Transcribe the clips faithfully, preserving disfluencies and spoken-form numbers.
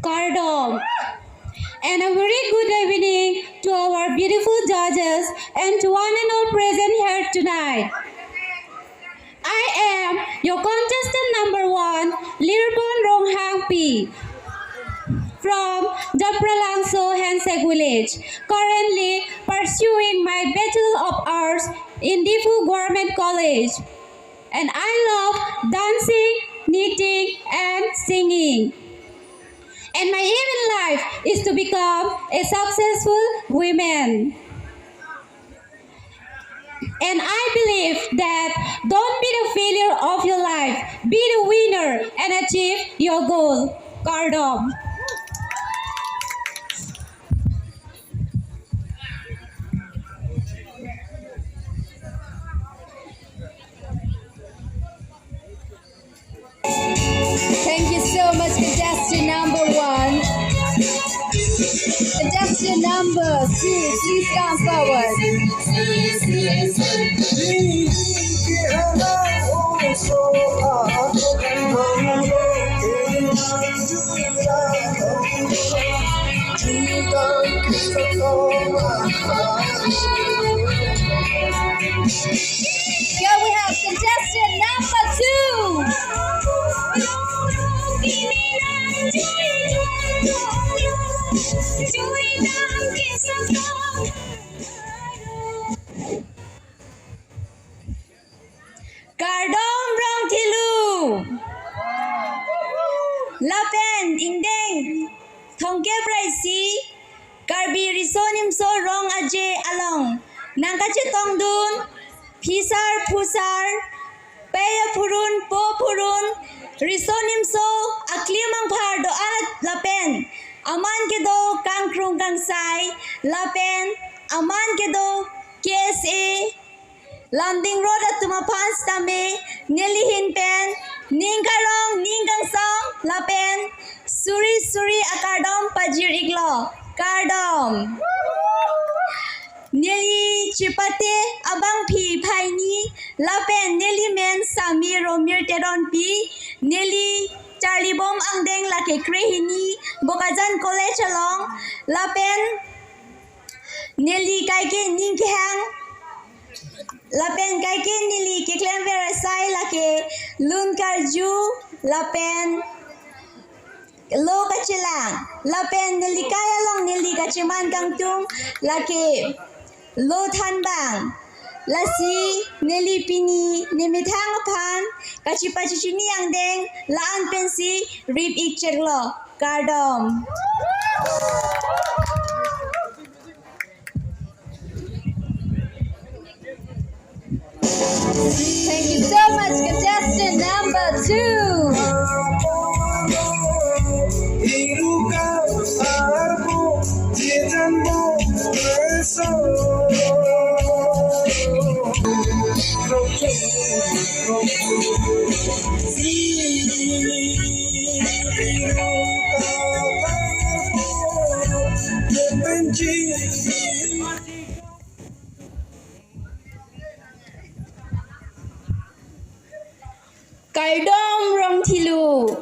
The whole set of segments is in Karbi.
Kardom. And a very good evening to our beautiful judges and to one and all present here tonight. I am your contestant number one, Lirbon Ronghangpi, from Japralangso Hensek Village, currently pursuing my Bachelor of Arts in Diphu Government College. And I love dancing, knitting, and singing. And my aim in life is to become a successful woman. And I believe that don't be the failure of your life. Be the winner and achieve your goal. Kardom. Thank you so much, contestant number one. Contestant number two, please come forward. Here we have contestant number two. Kardom Rongthelu. Lapen ingdeng thomkep ra isi Karbi Riso Nimso Rong Aje along nangkachetongdun phisar phusar, pei aphurun, po aphurun, riso nimso aklim angphar do-an lapen aman kedo kangkrung kangsai lapen aman kedo K S A Lumding Road atum aphan sitame nelihin pen ning karong ning kangsam lapen suri suri akardom pajir iklo. Kardom. Neli chipate abangpi phai hini lapen neli men Sami Romir Teronpi, neli charlibom angdeng lake krehini Bokajan College along lapen neli kaike ning kehang lapen kaike neli keklemver asai lake lun karju lapen lo kachelang lapen neli kai along neli kacheman kangtung lake lo thanbang. Lasi neli pini nemethang aphan kachipa chichini angdeng la-an pensi rip ik cheklo. Kardom. Thank you so much, contestant number two. Kardom Rongthelu.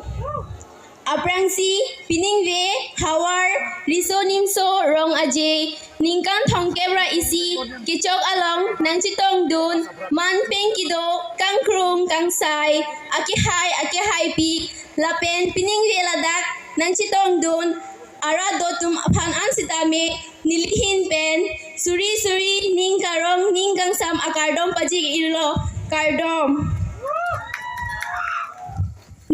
Aphrangsi piningve havar Riso Nimso Rong Aje ningkan thomkep ra isi kechok along nangchetongdun man pen kedo kangkrung kangsai akehai akehaipi lapen piningve ladak nangchetongdun arat dotum aphan an sitame nelihin pen suri suri ning karong ning kangsam akardom pajir iklo. Kardom.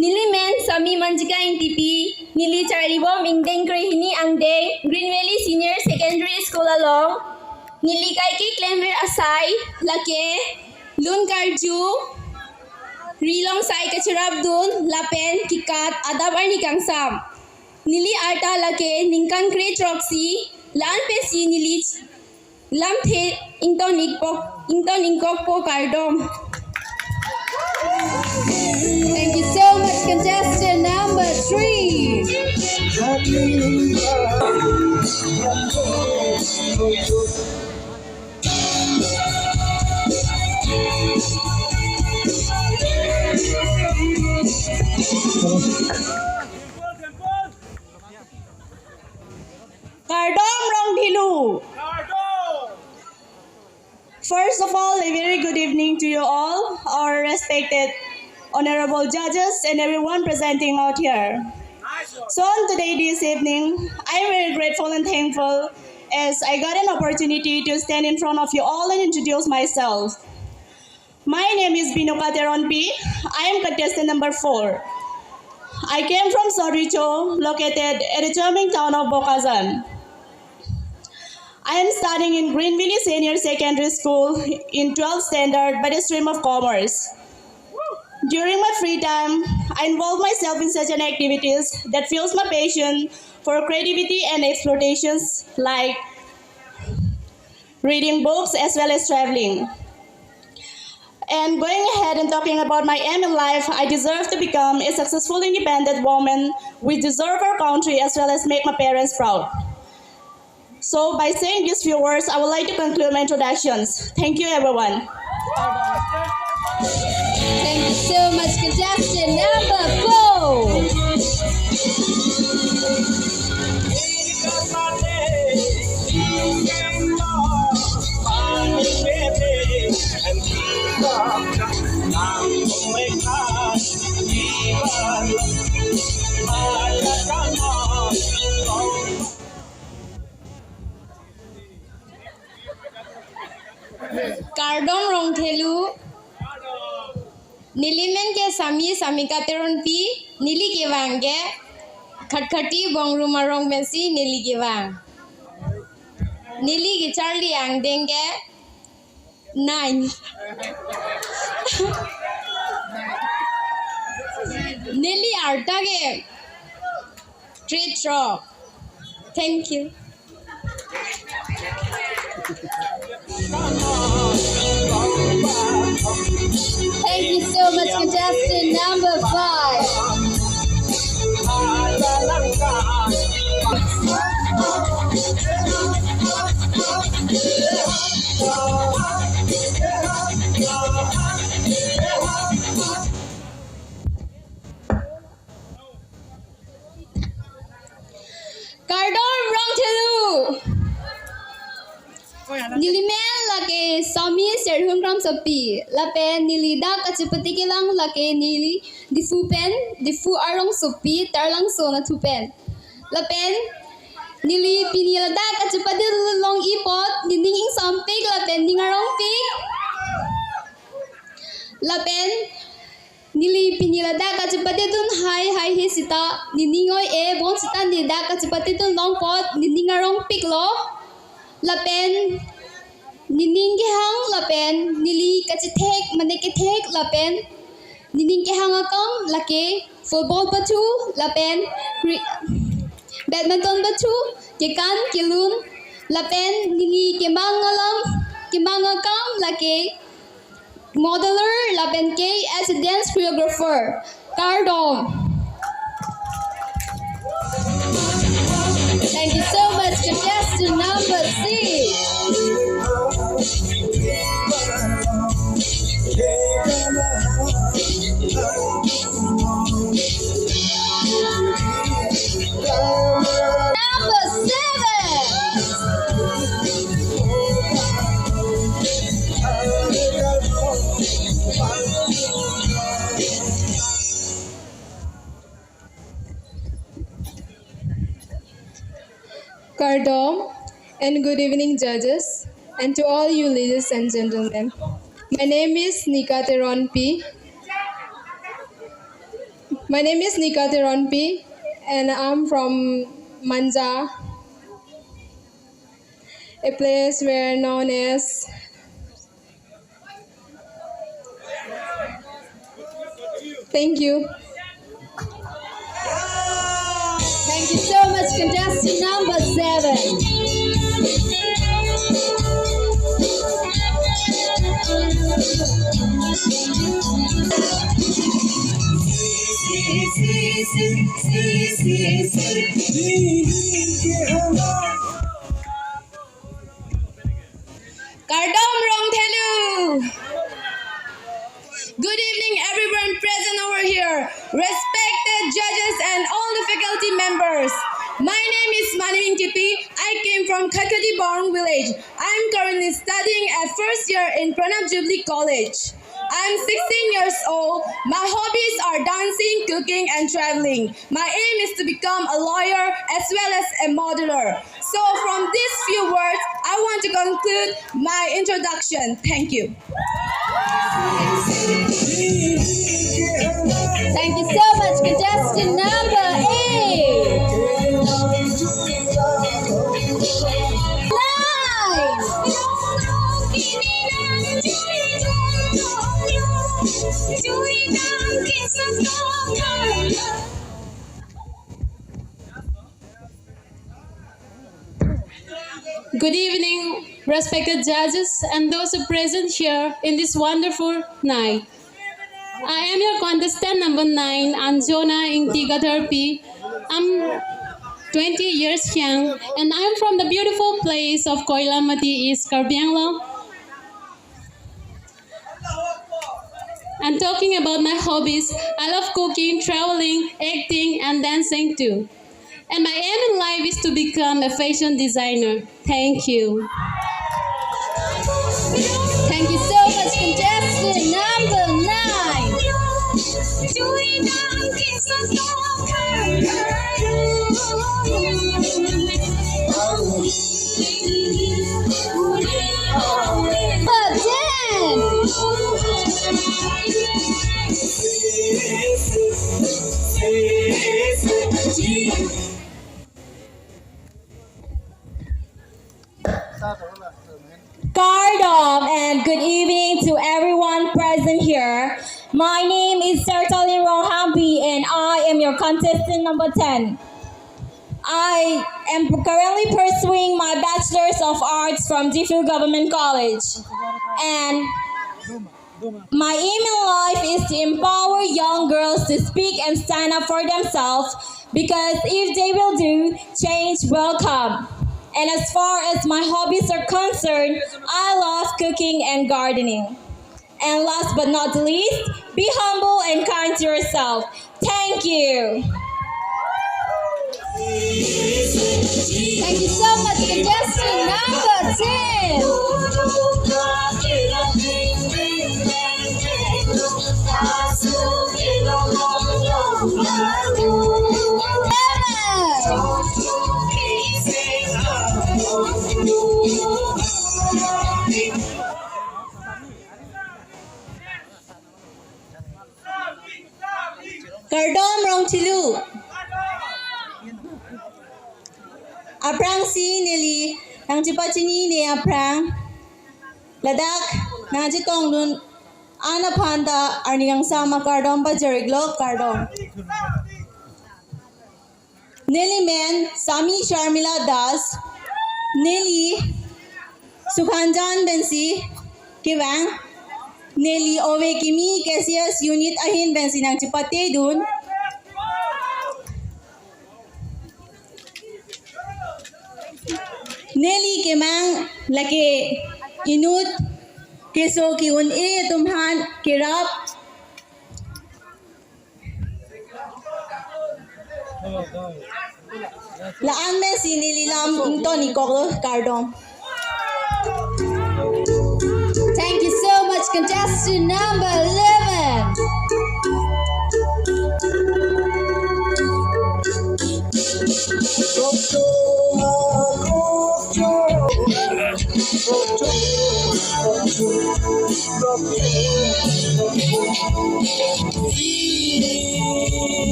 Neli men Sami Manjika Ingtipi, neli charlibom ingdeng krehini angdeng Green Valley Senior Secondary School along. Neli kaike klemver asai lake lun karju, ri longsai kacherapdun lapen kekat adap arni kangsam. Neli arta lake ningkan kre-throksi, la-an pensi neli lamthe ington ingpok, ington ingkokpo, kardom. Thank you so much, contestant number three. Kardom Rongthelu. First of all, a very good evening to you all, our respected honorable judges and everyone presenting out here. So on today, this evening, I am very grateful and thankful as I got an opportunity to stand in front of you all and introduce myself. My name is Binuka Teronpi. I am contestant number four. I came from Soricho, located at the charming town of Bokajan. I am studying in Green Valley Senior Secondary School in twelfth standard by the stream of commerce. During my free time, I involve myself in such an activities that fuels my passion for creativity and explorations like reading books as well as traveling. And going ahead and talking about my aim in life, I deserve to become a successful independent woman. We deserve our country as well as make my parents proud. So by saying these few words, I would like to conclude my introductions. Thank you, everyone. Thank you so much, contestant number four. Kardom Rongthelu. Neli men ke Sami, Samika Teronpi, neli kevang ke Khatkhati Bongrung arong pensi neli kevang. Neli kecharli angdeng ke nine. Neli arta ke kre-throk. Thank you. Thank you so much, contestant number five. Kardom Rongthelu. Neli men lake Sami Serhum Kramsopi. Lapen neli dak kachepate kelang lake neli Diphu pen, Diphu arongsopi, Taralangso anatthu pen. Lapen neli pini ladak kachepate dun long apot, nening ingsampik lapen ning arongpik. Lapen neli pini ladak kachepate dun hai hai he sita, nening oi-e bonsita neli dak kachepate dun long apot, nening arongpiklo. Lapen nening kehang lapen neli kachethek mane kethek lapen nening kehang akam lake football pathu lapen cri-, badminton pathu, kekan kelun lapen neli kemang alam, kemang akam lake modeler lapen ke as a dance choreographer. Kardom. Thank you so much, contestant number six. Number seven. Kardom and good evening, judges, and to all you ladies and gentlemen. My name is Nika Teronpi. My name is Nika Teronpi, and I'm from Manja, a place where known as. Thank you. Thank you so much, contestant number seven. Kardom Rongthelu. Good evening, everyone present over here. Respected judges and all the faculty members. My name is Maniwing Tipi. I came from Khatkhati Barong village. I am currently studying at first year in Pranab Jubilee College. I am sixteen years old. My hobbies are dancing, cooking, and traveling. My aim is to become a lawyer as well as a modeler. So from these few words, I want to conclude my introduction. Thank you. Thank you so much, contestant number eight. Nine. Good evening, respected judges and those who present here in this wonderful night. I am your contestant number nine, Anjona Ingti Katharpi. I'm twenty years young and I'm from the beautiful place of Koilamati, East Karbi Anglong. And talking about my hobbies, I love cooking, traveling, acting, and dancing too. And my aim in life is to become a fashion designer. Thank you. Thank you so much, contestant number nine. Number ten. Kardom and good evening to everyone present here. My name is Sertalin Ronghampi and I am your contestant number ten. I am currently pursuing my Bachelor's of Arts from Diphu Government College. And my aim in life is to empower young girls to speak and stand up for themselves, because if they will do, change will come. And as far as my hobbies are concerned, I love cooking and gardening. And last but not the least, be humble and kind to yourself. Thank you. Thank you so much, contestant number ten. Kardom Rongthelu. Aphrangsi neli nangchepachinine aphrang, ladak nangchetongdun an aphan ta arni kangsam akardom pajir-iklo, kardom. Neli men Sami Sharmila Das, neli Sukhanjan pensi kevang, neli ove kimi K C S unit ahin pensi nangchepatedun. Neli kemang lake inut keso ke-un-e atum aphan kerap. La-an pensi neli lam ington-ikoklo, kardom. Thank you so much, contestant number eleven.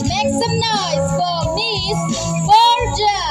Make some noise for Miss Borja.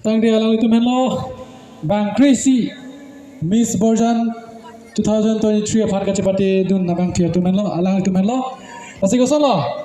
Tangte alanglitum henlo bang kre-isi Miss Borjan two thousand twenty-three aphan kachepatedun abangpi atum henlo, alanglitum henlo. Lasi kosonlo?